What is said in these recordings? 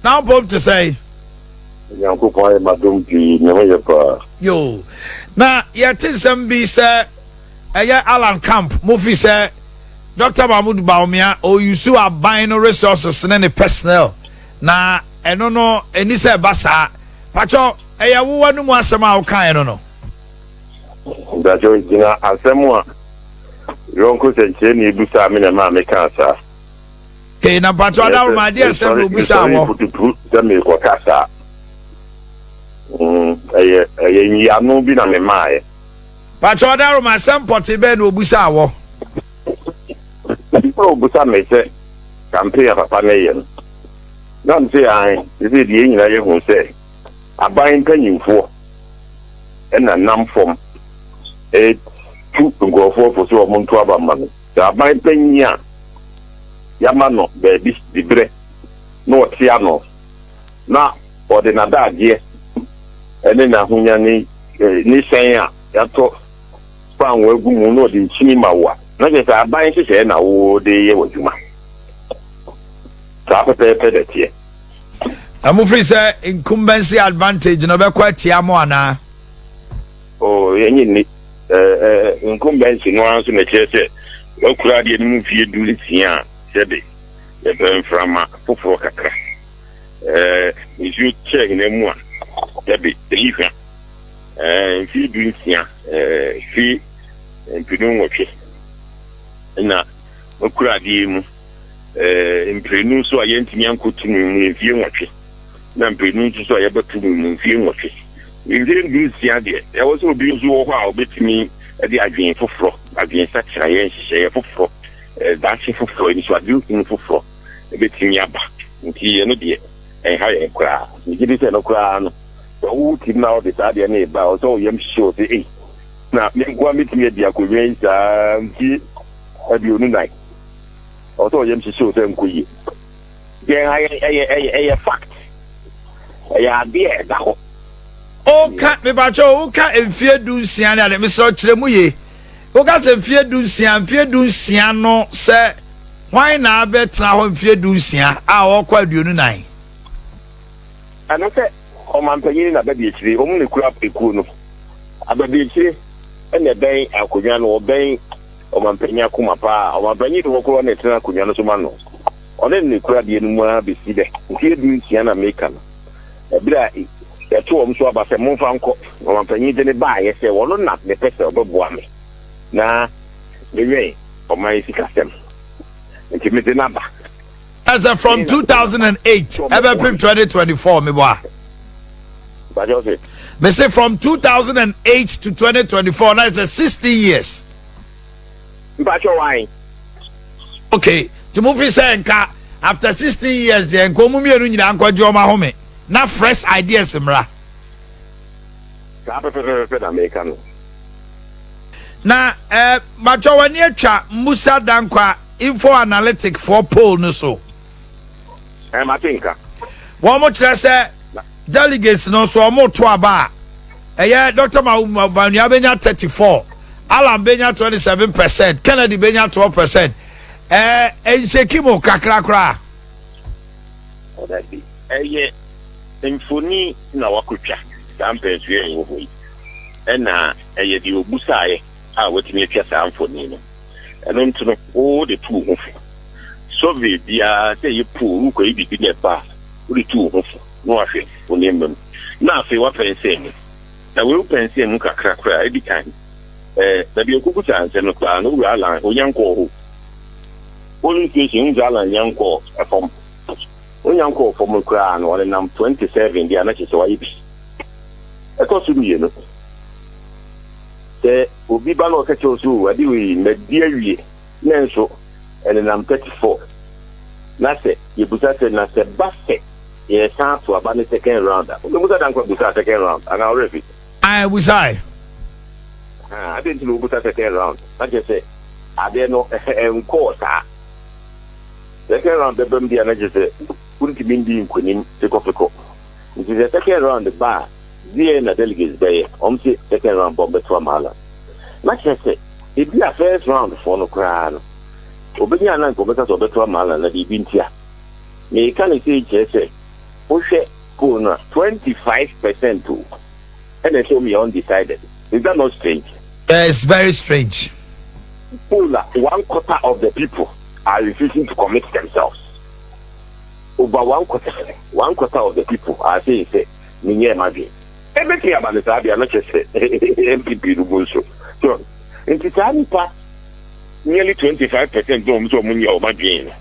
Na mpom te sɛn? Nyankopɔn ayɛ m'adom pii, me ho yɛ paa. Yoo. Na yɛte nsɛm bi sɛ ɛyɛ Alan Camp mo fi sɛ Dr. Mahmoud Bawumia ɔyusu aban no resources ne ne personnel na ɛno no ɛni sɛ ɛba saa. Pakyɛ ɛyɛ wowa no mu asɛm a wokaeɛ no no? Mpakyɛ gyina asɛm a yɔnko sɛnkyerɛnni bisaa me na ɛmaa mekaa saa. Ee, na mpakyɛ ɔdawoma adeɛ asɛm na obisaa wɔ. Putupu sɛ merekɔka saa. Ɛyɛ ɛyɛ nyiano bi na memaaɛ. Mpakyɛ ɔdawoma asɛm pɔtee bɛn na obisaa wɔ? Sɛ obusa me sɛ campaign a papa no yɛ no, na mese ae, sɛ deɛ yɛn nyinaa yɛhu sɛ aban mpanyimfoɔ na nam fam tu nkurɔfoɔ fo sɛ wɔn nto aba mma no. Sɛ aban panyin a yɛama no baabi diberɛ na ɔte ano na ɔde n'adagyeɛ ne n'ahonya ne ne hyɛn a yɛatɔ paanoo agu mu na ɔde nkyini ma wo a, na kyerɛ sɛ aban nhyehyɛeɛ na wode yɛ w'adwuma. Saa pɛpɛɛpɛ na ɛteɛ. Na mofiri sɛ incumbency advantage no bɛkɔ atia mo anaa? Oh, yɛnye nni. Incumbency no ara nso na ɛkyerɛ sɛ woakura adeɛ no mu mfeɛ 16 a, sɛbe yɛpɛ mframa foforɔ kakra. Nsuo kyɛ hena mu a, sɛbe ɛyi hwa. Mfeɛ 16 fi mpenu 8 na wakura adeɛ mu. Mprenu nso a yɛntumi ankɔ tumi mu mfeɛ 8, na mprenu nso so a yɛbɛto mu mu mfeɛ 8. Mfeɛ 16 deɛ, ɛwɔ sɛ obi nso wɔ hɔ a ɔbɛtumi de adwene foforɔ, adwene sakyeraeɛ, nhyehyɛeɛ foforɔ, daakye foforɔ, anisoadehunu foforɔ ɛbɛtumi aba. Nti ɛno deɛ, ɛnha yɛn koraa. Megye di sɛ ɛno koraa no, sɛ wo tim na wode saa adeɛ no reba a, ɔsɛ wo yam hyehye wo sɛ, ei, na me nko ara mɛtumi adi akonnwa yi saa mfeɛ 24. Ɔsɛ wo yam hyehye wo sɛ nkɔ yie. Nti ɛnha yɛn, ɛyɛ, ɛyɛ, ɛyɛ fact. Ɛyɛ adeɛ a ɛda hɔ. Woka, mepakyɛ o, woka mfeɛ 16 ne ade, mesrɛ kyerɛ mu ye. Woka sɛ mfeɛ 16, mfeɛ 16 no sɛ hwan na abɛtena hɔ mfeɛ 16 a ɔrekɔ 24? Ɛno sɛ ɔmanpanyin na abadiakyire, wɔn na ekura ekuo no. Abadiakyire na ɛbɛn akonnwa no, ɔbɛn ɔmanpanyin akoma paa. Ɔmanpanyin de hɔ koraa na ɛtena akonnwa no so ma no. Ɔne no na ekura adeɛ no mu ara besi dɛ. Mfeɛ 16 na meka no. Ɛberɛ a yɛto wɔn so aba sɛ momfa nkɔ, ɔmanpanyin de no baeɛ sɛ ɔno na mepɛ sɛ ɔbɛboa me na mewɛn ɔman yi sikasɛm. Nti mede no aba. Ɛsɛ from 2008 ɛbɛpem 2024 meboa. Me say from 2008 to 2024 na ɛsɛ 16 years. Mpakyɛ wan? Okay, nti mo fi sɛ nka after 16 years deɛ nka ɔmo mmienu nyinaa nkɔgye ɔmo ahome na fresh ideas mmra. Saa pɛpɛpɛpɛ na meka no. Na eh, matwa w'ani atwa Musa Dankwa Info Analytic foɔ poll no so. Eh, mate nka. Wɔn kyerɛ sɛ delegates no so wɔn to aba a ɛyɛ Dr. Bawumia benya 34, Alan benya 27%, Kennedy benya 12%. Eh, nhyɛki mu kakra koraa. Ɔdabi, ɛyɛ mfoni na wakotwa saa mpɛnsua a ɛwɔ hɔ yi, ɛna ɛyɛ deɛ obusaeɛ a watumi atwa saa mfoni no. Ɛno nti no, wode tu wo ho fo. Survey biara sɛ ɛyɛ poll, wokɔyɛ biribi na ɛba a, wode tu wo ho fo na wahwɛ wo nneɛma mu. Na afei woapɛnsɛn mu. Na wei wopɛnsɛn mu kakra koraa, edi kan, ɛɛ, baabi a ɔkɔbusaa nsɛm no koraa no, Owura Alan, onya nkɔɔ hɔ. Polling station, wohu sɛ Alan nya nkɔɔ fam. Onya nkɔɔ fam koraa no, ɔnenam 27 deɛ a, na kyerɛ sɛ wayɛ bi. Ɛtɔ so mmienu, sɛ obi ba na ɔka kyerɛ wo sɛ, o, ade wei madi awie, nanso ɛnenam 34, na sɛ yɛbusa sɛ, na sɛ ba sɛ yɛresan ato aba ne second round a, wobɛbusa Dankwa busaa second round anaa ɔwerɛ fi? Ae, obusae. Adɛn nti na wobusa second round? Na kyerɛ sɛ adeɛ no ɛnkɔɔ saa. Second round bɛba mu deɛ a, na kyerɛ sɛ wontumi ndi nkonim fekɔfekɔ. Nti sɛ second round ba a, deɛn na delegates bɛyɛ? Wɔn se second round bɔ wɔbɛto ama Alan. Na kyerɛ sɛ ebi a first round foɔ no koraa no, obɛnya a na nka wɔbɛka sɛ wɔbɛto ama Alan na biribi ntia. Meka no sei kyerɛ sɛ Wohwɛ poll no a, 25% o ɛna ɛsɛ wɔn yɛ undecided. Is that not strange? It's very strange. Poll a one quarter of the people are refusing to commit themselves. Over one quarter of the people are saying sɛ menyɛ m'adwene. Ebetumi aba ne saa deɛ no kyɛ sɛ NPP no mu nso so nti saa nipa nearly 25% na wɔn nso wɔn nyɛ wɔn adwene no,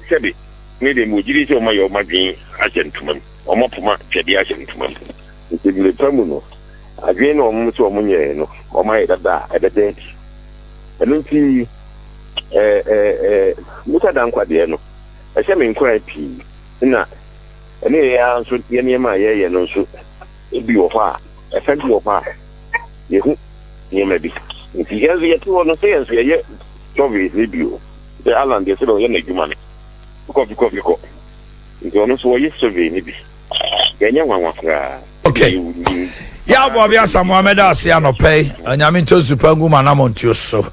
sɛbi ne de mo gyiri sɛ wɔn ayɛ wɔn adwene ahyɛ ntoma mu, wɔn apoma twɛdeɛ ahyɛ ntoma mu. Nti mmiri mu no, adwene na wɔn nso wɔn nyɛ no, wɔn ayɛ dada a ɛbɛda adi. Ɛno nti ɛɛ ɛɛ ɛɛ Musa Dankwa deɛ no ɛhyɛ me nkuran pii, na ɛne yɛ ara nso yɛ nneɛma a yɛyɛ no nso, ebi wɔ hɔ a ɛfɛ bi wɔ hɔ a yɛhu nneɛma bi. Nti yɛn nso yɛte hɔ no sɛ yɛn nso yɛyɛ surveys ne bi o, sɛ Alan deɛ, sɛ ɔyɛ n'adwuma no kɔ fikɔ fikɔ, nti ɔno nso wɔyɛ survey ne bi, yɛnyɛ nwanwa koraa. Okay, yɛ abɔ bi Asamoah, mɛda ase anɔpɛ yi. Onyame ntɔ nsupa ngu ma namontuo so.